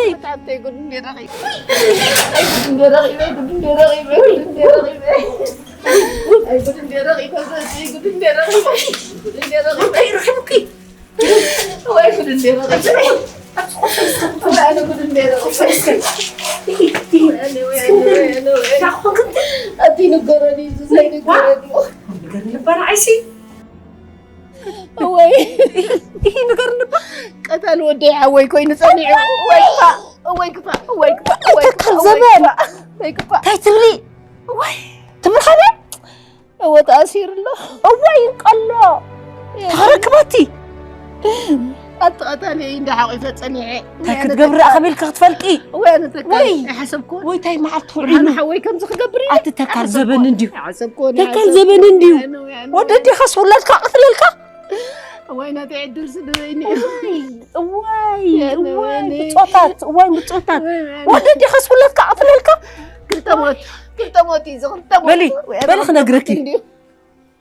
ኣይ ጉድ እንዴ ረኺበ፣ ኣይ ጉድ እንዴ ረኺበ፣ ጉድ እንዴ ረኺበ፣ ጉድ እንዴ ረኺበ። ኣይ ጉድ እንዴ ረኺበ፣ ኣይ ጉድ እንዴ ረኺበ፣ ጉድ እንዴ ረኺበ። እንታይ ረኺብኪ? ወይ ጉድ እንዴ ረኺበ። ወይ ኣነ ጉድ እንዴ ረኺበ። ወይ ኣነ፣ ወይ ኣነ፣ ወይ ኣነ፣ ወይ ኣነ። ኣቲ ንገረኒ፣ እዚ ዘይንገረኒ። ንገር ልባና ዓይሲ። እወይ። ይሄ ነገር ልባ ቀታል ወደይ ሓወይ ኮይኑ ጸኒዑ። እወይ ክፋ፣ እወይ ክፋ፣ እወይ ክፋ፣ እወይ ክፋ፣ እወይ ክፋ፣ እወይ ክፋ። እንታይ ትብሊ? እወይ። ትምርኸነ? እወ ተኣሲሩ ኣሎ። እወይ እንቀሎ። ተረክባቲ። ኣቲ ቀታል እየ እንዳ ሓቂፈ ጸኒዐ። እንታይ ክትገብሪ ደኣ ከመይ ኢልኪ ክትፈልጢ? እወይ ኣነ ተካል ወይ። ኣይሓሰብኩን። ወይ እንታይ መዓልቲ ውዒሉ? ብርሃን ሓወይ ከምዚ ክገብር እዩ። ኣቲ ተካል ኣይሓሰብኩን። ዘበን እንድዩ። ኣይሓሰብኩን። ተካል ኣይሓሰብኩን። ዘበን እንድዩ። ኣነ ወይ ኣነ። ወደዲኻስ ውላድካ ቀትለልካ? እዋይ ናተይ ዕድል ስድበይኒ። እዋይ፣ እዋይ፣ ያነ እዋይ፣ ወይኔ። ብጾታት፣ እዋይ፣ ብጾታት። ወይ ወይኔ። ወደዲኻስ ውላድካ ቀትለልካ? ክልተ ሞት፣ ክልተ ሞት እዩ፣ እዚ ክልተ ሞት። በሊ፣ ወይ በሊ ክነግረኪ። እንድዩ።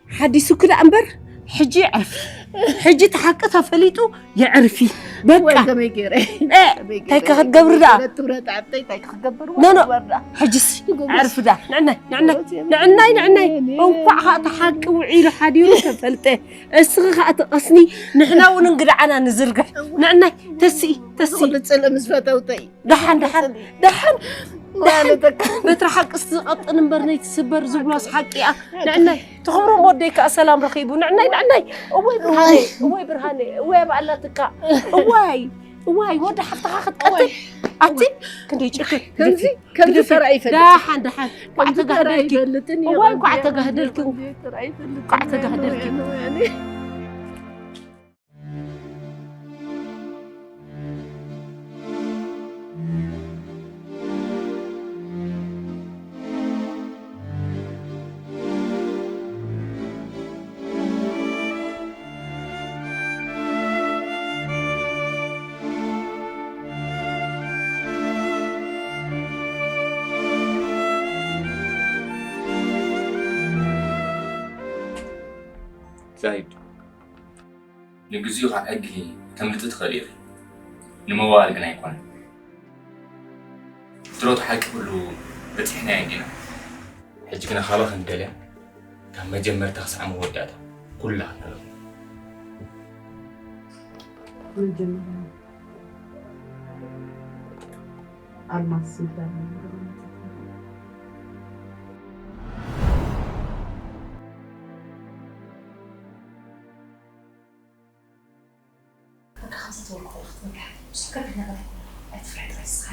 ሓዲሱኪ ደኣ እምበር፣ ሕጂ የዕርፊ። ሕጂ እቲ ሓቂ ተፈሊጡ የዕርፊ። በቃ። ወይ ከመይ ገይረ? እ፣ ከመይ እንታይ ገይረ? ከ ክትገብሪ ደኣ? ገለ ትብረት ዓብተይ እንታይ ከ ክትገብር? ኖ፣ ኖ። ወርዳ። ሕጂስ ይጎምስ። ኣዕርፊ ደኣ። ንዕናይ፣ ንዕናይ፣ ንዕናይ፣ ንዕናይ። ወይኔ። እንኳዕ ከኣ እቲ ሓቂ ውዒሉ ሓዲሩ ተፈልጠ። እስኺ ከኣ ትቐስኒ፣ ንሕና እውን እንግድዓና ንዝርግሕ። ንዕናይ፣ ተስኢ፣ ተስኢ። ኩሉ ጽልኢ ምስ ፈተውተይ። ደሓን፣ ደሓን፣ ደሓን፣ ደሓን። በትሪ ሓቂ ዝቐጥን እምበር ነይትስበር ዝብሎስ ሓቂ እያ። ንዕናይ፣ ትኽብሮም ወደይ ከኣ ሰላም ረኺቡ። ንዕናይ፣ ንዕናይ። እወይ ብርሃነይ፣ እወይ ብርሃነይ፣ እወይ ኣብ ኣላትካ። እዋይ፣ እዋይ፣ ወዲ ሓፍትኻ ክትቀትል። ኣቲ፣ ክንደይ ጭክን፣ ከምዚ፣ ግደፊ፣ ከምዚ ግደፊ። ተራእዩ ይፈልጥ። ደሓን፣ ደሓን። ኳዕ ከምዚ ተራእዩ ተጋህደልኪ። ይፈልጥን እዋይ፣ ኳዕ ይፈልጥን ተጋህደልኪ። ከምዚ ተራእዩ ይፈልጥን። ኳዕ ተጋህደልኪ። ያነ፣ ያነ፣ ያነ። ዛይድ፣ ንግዚኡ ካብ ሕጊ ተምልጢ ትኽእሊ ኢኺ፣ ንመዋእል ግን ኣይኮነን። ድሮ እቲ ሓቂ ኩሉ በጺሕናዮ እንዲና። ሕጂ ግን ኣኻባ ክንደልያ ካብ መጀመርታ ክሳዕ መወዳእታ ኩላ ክንረኽባ። መጀመርያ ኣልማዝ ስልጣን በቃ ከምዚ ትብል ከለኻ ክትብል ክትብል ብዙሕ ከቢድ ነገር ኣይኮነን። ኣይትፍርሒ ጥራይ ንስኻ።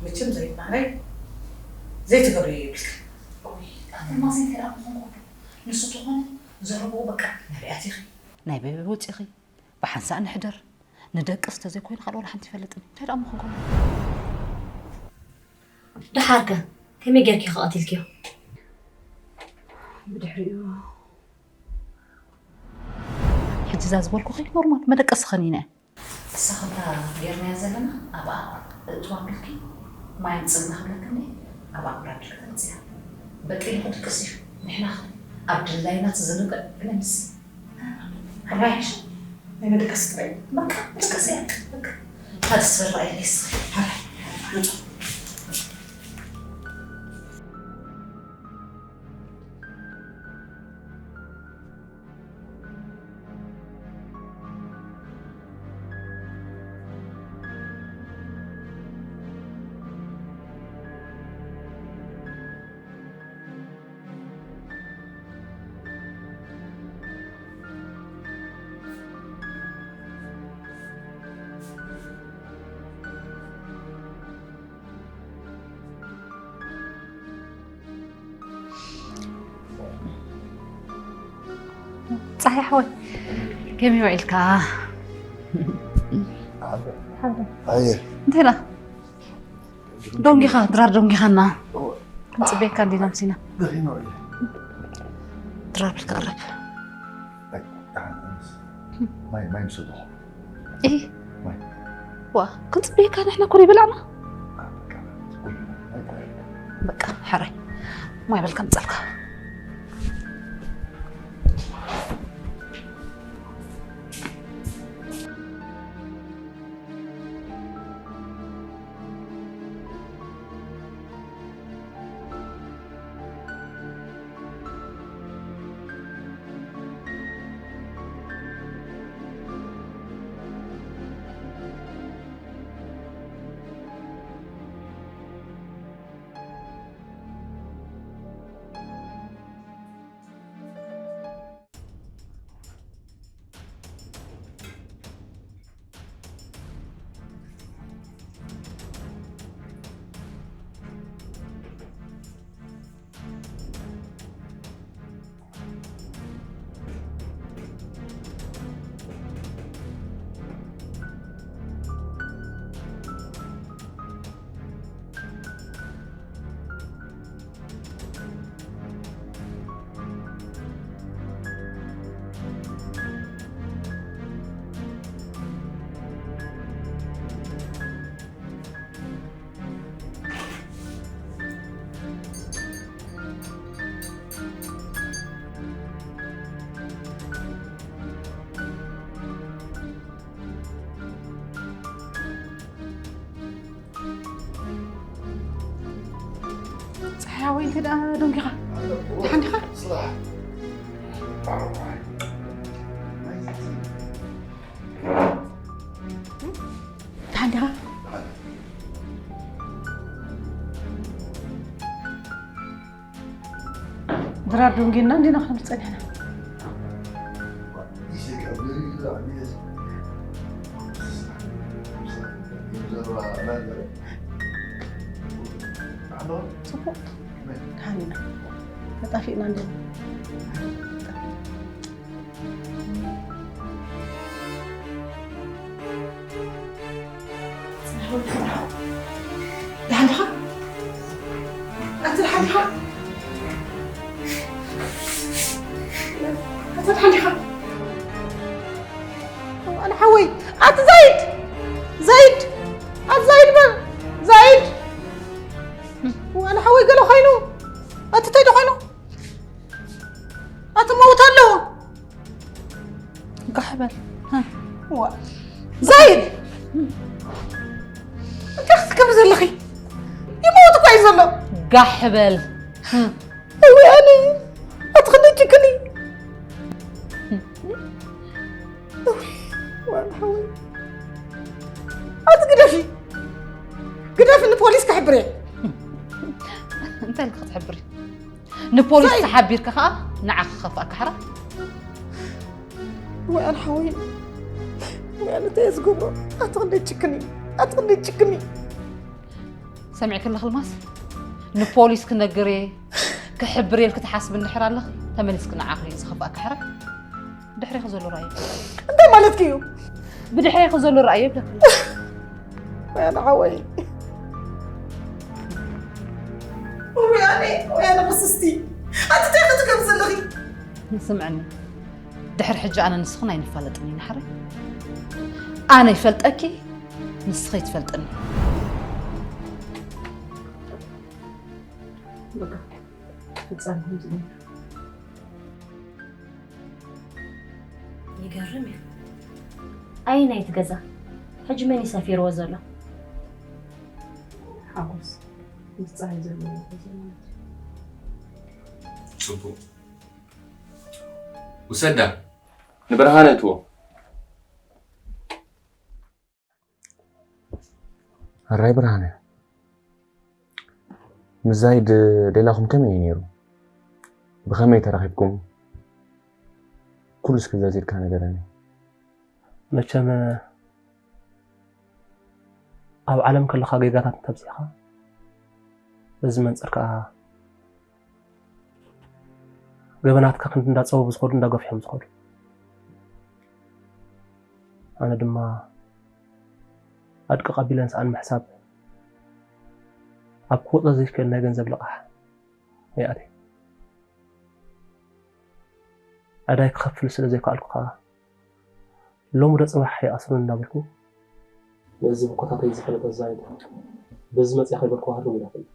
መቸም ዘይማዕረይ ዘይትገብርዮ የብልክን። እውይ፣ ኣልማዝ እንታይ ደኣ ምኾንኩ? ንሱ ተኾነ ዘረብኡ በቃ ናበይ ኣቲኺ? ናይ በበይ ወፂኺ? ብሓንሳእ ንሕደር። ንደቅስ ተዘይኮይኑ ካልእ ዋላ ሓንቲ ይፈልጥን። እንታይ ደኣ ምኾንኩ? ደሓርከ ከመይ ጌርኪ ከ ቀቲልክዮ? ብድሕሪኡ ሕጂ እዛ ዝበልኩኺ ኖርማል መደቀሲ ኸኒነ። ንሳ ከምታ ጌርናያ ዘለና ኣብኣ እእትዋ ኣቢልኪ ማይ ኣምጽእልና ክብለክኒ ኣብኣ ብራድ ተመጽያ። በጢሉ ክድቅስ እዩ። ንሕና ኸ ኣብ ድላይና ትዝንግዕ ግነ ምስ ሕራይ ሕሽ ናይ መደቀሲ ጥራይ። በቃ መደቀሲ እያ። በቃ ታዲስ በራ ኢለይስ ሕራይ። ጸሓይ ሓወይ፣ ከመይ ውዒልካ? ኣየ። እንታይ ደኣ? ዶንጊኻ፣ ድራር ዶንጊኻና። ክንጽበየካ እንዲና ምሲና። ደኺመ ውዒለ። ድራር በል ክቕረብ። ኣይ፣ ደሓን፣ ኣነስ ማይ፣ ማይ ምስ በልኹ። እሂ። ማይ። ዋ፣ ክንጽበየካ ንሕና እኮ ዘይበላዕና። በቃ፣ ሕራይ። ማይ በል ከምጸልካ። እንተ ደኣ ደንጊኻ፣ ደሓን ዲኻ? ደሓን ዲኻ? ድራር ደንጊና እንዲና ክንብል ጸኒሕና። ጽቡቕ። ደሓን ኢና። ተጣፊእና እንዲና። ደሓን ዲኻ? ኣቲ ደሓን ዲኻ? ኣቲ ደሓን ዲኻ? ኣነ ሓወይ፣ ኣቲ ዛይድ! ዛይድ! ኣቲ ዛይድ በል! ዛይድ! ኣነ ሓወይ ገለ ኮይኑ! ኣቲ እንታይ ዶ ኮይኑ? ኣቲ መውት ኣለዎ! ጋሕ በል። ዋ። ዛይድ! እንታይ ክትገብሪ ዘለኺ? ይመውት እኮ እዩ ዘሎ። ጋሕ በል። እውይ ኣነ ኣቲ ክንደይ ጭክኒ። እውይ ዋላ ሓወይ። ኣቲ ግደፊ። ግደፊ ንፖሊስ ክሕብር እየ። እንታይ ኢልኪ ክትሕብሪ? ንፖሊስ ዛይ! ተሓቢርካ ኸኣ ንዓኺ ክኸፍኣካ ሕራ። ወይ ኣነ ሓወይ፣ ወይ ኣነ እንታይ እየ ዝገብሮ? ኣቲ ክንደይ ጭክኒ፣ ኣቲ ክንደይ ጭክኒ። ሰሚዕኪ ኣለኺ ልማስ? ንፖሊስ ክነግር እየ፣ ክሕብር እየ ኢልኪ ትሓስቢ እንድሕር ኣለኺ፣ ተመሊስኪ ንዓኺ ዝኸፍኣካ ሕራ። ድሕሬኺ ዘሎ ርኣዮ። እንታይ ማለትኪ እዩ? ብድሕሬኺ ዘሎ ርኣዮ ይብለኪ። ወይ ኣነ ሓወይ። ወይ ኣነ፣ ወይ ኣነ ቅስስቲ። ኣቲ እንታይ ክትገብሪ ዘለኺ? ስምዕኒ። ድሕሪ ሕጂ ኣነ ንስኽን ኣይንፋለጥን ኢና ሕራይ። ኣነ ይፈልጠኪ፣ ንስኺ ትፈልጥኒ። በቃ፣ ፍጻሜ ከምዚ እዩ። ይገርም እዩ። ኣየናይ እቲ ገዛ? ሕጂ መን እዩ ሰፊርዎ ዘሎ? ሓጎስ ምስ ጸሃይ ዘለዎ ገዛ ማለት እዩ። ጽቡቕ። ውሰዳ። ንብርሃነ እትዎ። ኣራይ ብርሃነ፣ ምስ ዛይድ ሌላኹም ከመይ እዩ ነይሩ? ብኸመይ ተራኺብኩም? ኩሉ እስኪ ዘርዚርካ ንገረኒ። መቸም ኣብ ዓለም ከለኻ ጌጋታት እንተብዚሕኻ፣ በዚ መንጽር ከኣ ገበናትካ ክንዲ እንዳጸበቡ ዝኸዱ፣ እንዳገፍሖም ዝኸዱ። ኣነ ድማ ኣድቂ ቀቢለን ሰኣን ምሕሳብ ኣብ ክወጾ ዘይክእል ናይ ገንዘብ ልቓሕ ይኣትየ። ዕዳይ ክኸፍል ስለ ዘይከኣልኩ ከኣ፣ ሎሚ ዶ ጽባሕ ይኣስሩኒ እንዳበልኩ፣ ነዚ ብኮታተይ ዝፈለጠ ዛይድ፣ በዚ መጽያ ከይበልኩ ሃለው ኢላትኒ።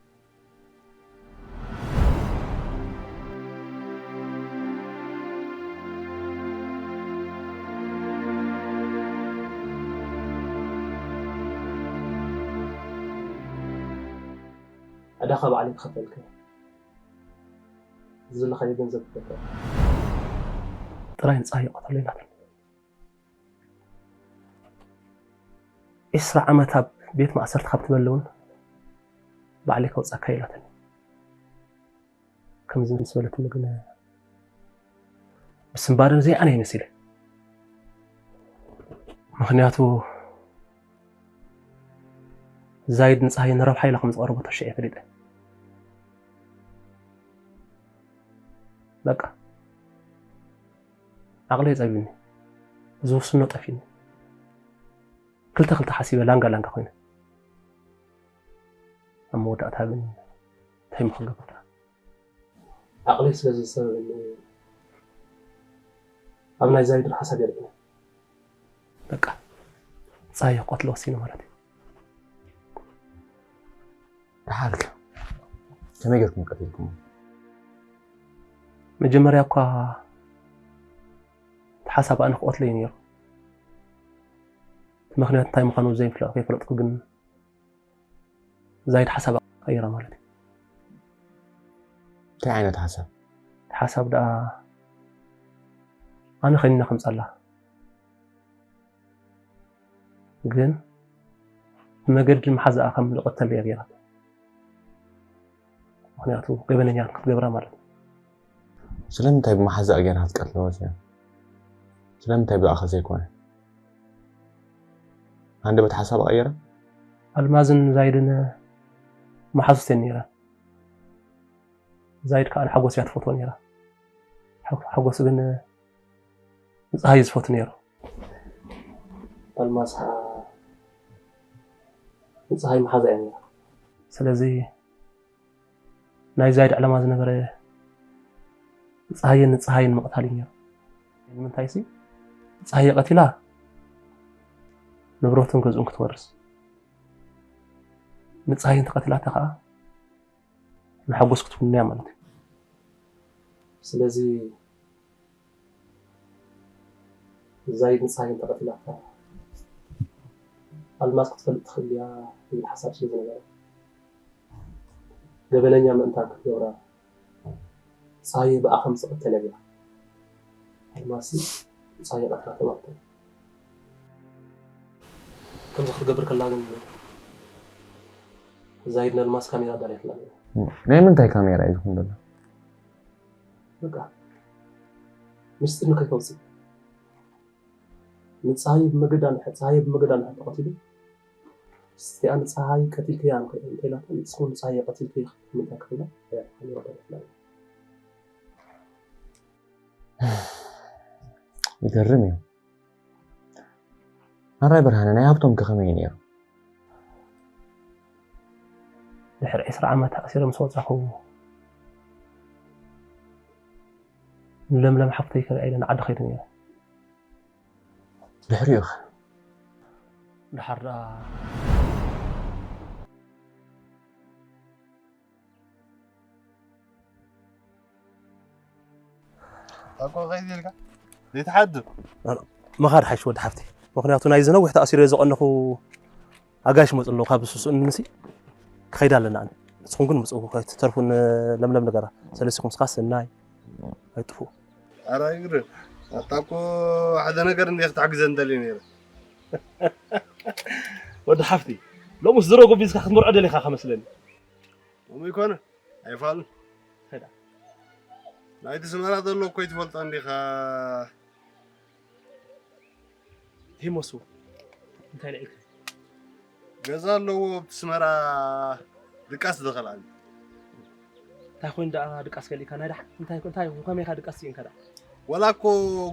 ዕዳኻ ባዕለይ ክኸፈልካ እየ። ዝደለኻዮ ገንዘብ ክፈትሕ። ጥራይ ንጻሂ ይቐተሎ ኢላትኒ። ዒስራ ዓመት ኣብ ቤት ማእሰርቲ ካብ ትበሊ እውን ባዕለይ ከውጻካ ኢላትኒ። ከምዚ ምስ በለትኒ ግን ብስንባደ ዘይኣነ ይመስል። ምኽንያቱ ዛይድ ንጻሂ ንረብሓ ኢላ ከም ዝቐረበቶ ሽዑ እየ ፈሊጠ። በቃ ዓቕለይ ጸቢብኒ። ዝውስኖ ጠፊእኒ። ክልተ ክልተ ሓሲበ ላንጋ ላንጋ ኮይነ። ኣብ መወዳእታ ግን እንታይ እሞ ክገብር ደኣ? ዓቕለይ ስለ ዝሰበበኒ ኣብ ናይ ዛይድ ሓሳብ የልዕለ። በቃ ጻሂ ክቐትሎ ወሲነ ማለት እዩ። ደሓር ከ ከመይ ጌርኩም ቀቲልኩሞ? መጀመርያ እኳ እቲ ሓሳብ ኣነ ክቐትሎ እዩ ነይሩ። እቲ ምኽንያት እንታይ ምዃኑ ዘይፍለ-፣ ከይፈለጥኩ ግን ዛይድ ሓሳብ ቀይራ ማለት እዩ። እንታይ ዓይነት ሓሳብ? ሓሳብ ደኣ ኣነ ከኒነ ከምጻላ ግን ብመገዲ መሓዛኣ ከም ዝቐተል እያ ገይራ። ምክንያቱ ገበነኛ ክትገብራ ማለት እዩ። ስለምንታይ ብመሓዛኣ ገይራ ክትቀትልዋ እዚኣ? ስለምንታይ ብኣኸ ዘይኮነ? ሃንደበት ሓሳብ ቀየረ? ኣልማዝን ዛይድን መሓዙት እየን ነይረን። ዛይድ ከዓ ንሓጎስ እያ ትፈትዎ ነይራ። ሓ- ሓጎስ ግን ንፀሃይ እዩ ዝፈቱ ነይሩ። ኣልማዝ ከዓ ንፀሃይ መሓዛ እያ ነይራ። ስለዚ ናይ ዛይድ ዕላማ ዝነበረ ፀሃየን ንፀሃይን ምቕታል እዩ ነይሩ። ንምንታይሲ ፀሃየ ቀቲላ ንብረቱን ገዝኡን ክትወርስ፣ ንፀሃይ እንተቐቲላታ ከዓ ንሓጎስ ክትውንያ ማለት እዩ። ስለዚ ዛይድ ንፀሃይ እንተቐቲላታ ኣልማዝ ክትፈልጥ ትኽእል እያ ዝብል ሓሳብ ስለ ዝነበረ ገበነኛ ምእንታን ክትገብራ ፀሃየ ብኣ ከም ዝቐተለ ገይራ ኣልማዝ ፀሃየ ቀትላቶ ማለት እዩ። ከምዚ ክትገብር ከላ ግን ዛይድ ነልማዝ ካሜራ ኣዳልያትላ ነይራ። ናይ ምንታይ ካሜራ እዩ ዝኹን ዘሎ? በቃ ምስጢር ንከይተውፅእ ንፀሃየ ብመገዳ ንድሕር ፀሃየ ብመገዳ ንድሕር ተቐቲሉ ስቲኣን ፀሃይ ቀቲልክያ እንተኢላታ ንስኹም ፀሃየ ቀቲልክያ ምንታይ ክብላ እያ ካሜራ ኣዳልያትላ ነይራ። ይገርም እዩ። ኣራይ ብርሃነ ናይ ሃብቶም ከ ከመይ ነይሩ? ድሕሪ ዕስራ ዓመት ተኣሲረ ምስ ወፃኹ ንለምለም ሓፍተይ ከሪኣ ኢለ ንዓዲ ከይደ ነይረ። ድሕሪኡ ኸ? ድሓር ደኣ ኣኮ ከይድ ኢልካ ዘይትሓድር ምኻድ ሓይሽ ወዲ ሓፍቲ። ምክንያቱ ናይዚ ነዊሕ ተኣሲረ ዘቐነኹ ኣጋይሽ መፁ ኣለዉ ካብ ሱስኡ ንሲ ክኸይድ ኣለና ኣነ ንስኹም ግን ምፅኡ ከይትተርፉ ለምለም ነገራ ሰለስቲኹም ስኻ ስናይ ኣይጥፉ ኣራ ይግር ኣታ እኮ ሓደ ነገር እንደ ክትሕግዘ እንደልየ ነይረ ወዲ ሓፍቲ ሎሙስ ዝሮ ጎቢዝካ ክትምርዖ ደሊኻ ከመስለኒ እሙ ይኮነ ኣይፋልን ናይቲ ስመራ ዘሎ እኮ ይትፈልጦ እንዲኻ ሂሞሱ እንታይ ልዕልካ ገዛ ኣለዎ ኣብቲ ስመራ ድቃስ ዝኸልኣኒ እንታይ ኮይኑ ደኣ ድቃስ ከሊእካ ናይ ደሓ እንታይ እንታይ ከመይካ ድቃስ ስኢንካ ደኣ ወላ እኮ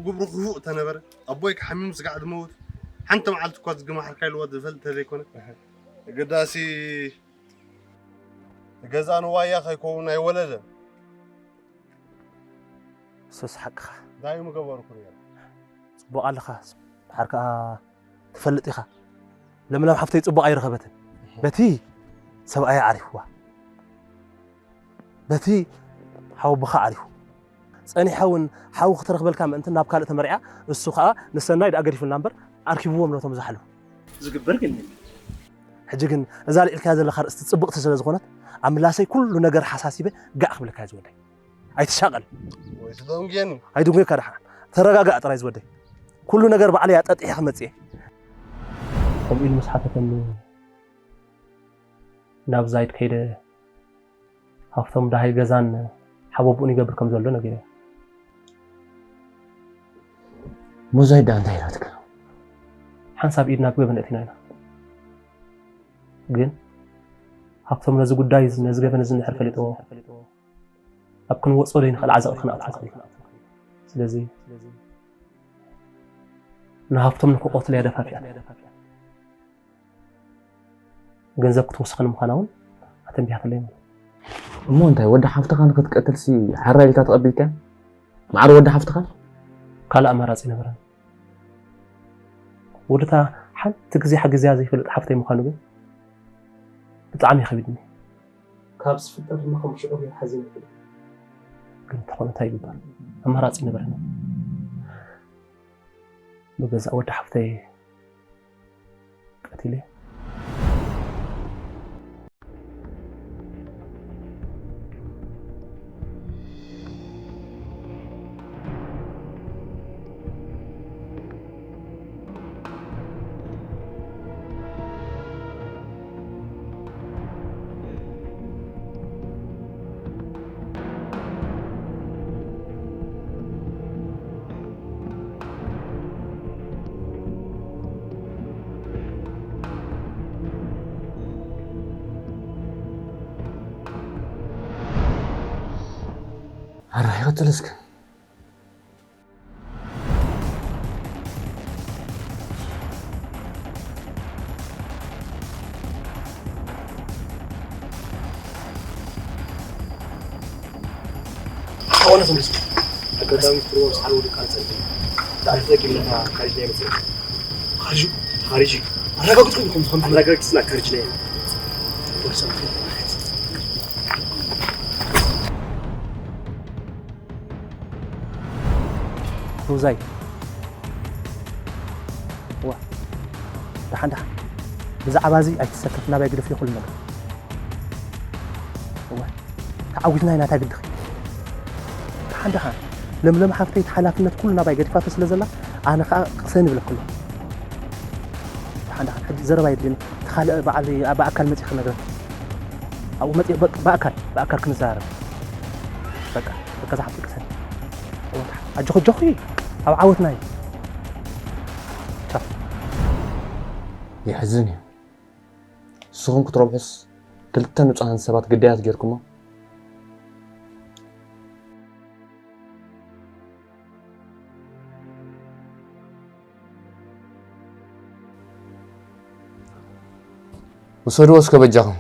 ግብሩ ክፉእ ተነበረ ኣቦይ ክሓሚሙ ስጋዕ ዝመውት ሓንቲ መዓልቲ እኳ ዝግማሓርካ ኢልዎ ዝፈልጥ ተዘይኮነ ግዳሲ ገዛ ንዋያ ከይከውን ኣይወለደ ሱስ ሓቅኻ እንታይ ምገበርኩ ነይረ ፅቡቕ ኣለኻ ድሓር ከዓ ትፈልጥ ኢኻ ለምለም ሓፍተይ ፅቡቕ ኣይረኸበትን በቲ ሰብኣያ ዓሪፍዋ በቲ ሓወቦኻ ዓሪፉ ጸኒሓ እውን ሓው ክትረኽበልካ ምእንቲ ናብ ካልእ ተመርዕያ እሱ ከዓ ንሰናይ ደኣ ገዲፉልና እምበር ኣርኪብዎም ነቶም ዝሓልፉ ዝግበር ግን ሕጂ ግን እዛ ልዒልካያ ዘለካ ርእስቲ ጽብቕቲ ስለ ዝኾነት ኣብ ምላሰይ ኩሉ ነገር ሓሳሲበ ጋእ ክብለካ ዝወደይ ኣይትሻቐል ወይ ትደንግየኒ ኣይድንጎይካ ደሓ ተረጋጋእ ጥራይ ዝወደይ ኩሉ ነገር ባዕለይ ኣጠጢሐ ክመጽእ ከምኡ ኢሉ ምስ ሓተተኒ ናብ ዛይድ ከይደ ሃፍቶም ደሃይ ገዛን ሓወቦኡን ይገብር ከም ዘሎ ነጊረ ሙዛይ ዳ እንታይ ኢላትካ ሓንሳብ ኢድና ብገበን እቲና ኢና ግን ሃፍቶም ነዚ ጉዳይ ነዚ ገበን እዚ እንድሕር ፈሊጥዎ ኣብ ክንወፅኦ ዘይንኽእል ዓዘቕቲ ክንኣትዎ ንኽእል ኢና ስለዚ ንሃፍቶም ንክቆትል እያ ደፋፊኣት ገንዘብ ክትውስኸኒ ምዃና እውን ኣተንቢሃትለይ ማለት እሞ እንታይ ወዲ ሓፍትኻ ንክትቀትልሲ ሓራ ኢልካ ተቐቢልካ ማዕረ ወዲ ሓፍትኻ ካልእ ኣማራፂ ነበረን ወድታ ሓንቲ ግዜ ሓጊዝያ ዘይፈልጥ ሓፍተይ ምዃኑ ግን ብጣዕሚ ከቢድኒ ካብ ዝፍጠር ድማ ከም ሽዑ ገይረ ሓዚነ ይፈልጥ ግን እንተኾነ እንታይ ይግበር ኣማራፂ ነበረኒ ብገዛእ ወዲ ሓፍተይ ቀቲለ ኣራይ ቀጽል እስከ። ኣዋና ተመልስ። ኣጋጣሚ ትርዎ ሳሮ ድቃ ጸልይ። ዳዕተ ጊምና ካሪጅ ላይ መጽእ። ካሪጅ? ካሪጅ። ኣረጋግጥኩም ዲኹም ዝኸምቲ? ኣረጋግጽና ካሪጅ ላይ። ሮዛይ። ዋ። ደሓን፣ ደሓን። ብዛዕባ እዚ ኣይትሰከፍ፣ ናባይ ግደፍ ይኹል ነገር። ዋ። ተዓዊትና ኢና፣ እንታይ ግድኺ? ደሓን፣ ደሓን። ለምለም ሓፍተይ፣ እቲ ሓላፍነት ኩሉ ናባይ ገዲፋቶ ስለ ዘላ፣ ኣነ ኸኣ ቅሰን ይብለኩ ኣለኹ። ደሓን፣ ደሓን። ሕጂ ዘረባ የድልየኒ። እቲ ካልእ በዓል ብኣካል መጺእ ክነግረኪ። ኣብኡ መጺእ በ-፣ ብኣካል፣ ብኣካል ክንዘራረብ። በቃ፣ በቃ፣ ዝሓፍቲ ቅሰን። ኣጆኺ፣ ኣጆኺ። ኣብ ዓወትና እዩ። ቻው። የሕዝን እዩ። ንስኹም ክትረብሑስ ክልተ ንጹሃን ሰባት ግዳያት ጌርኩሞ። ውሰድዎ እስከ በጃኹም።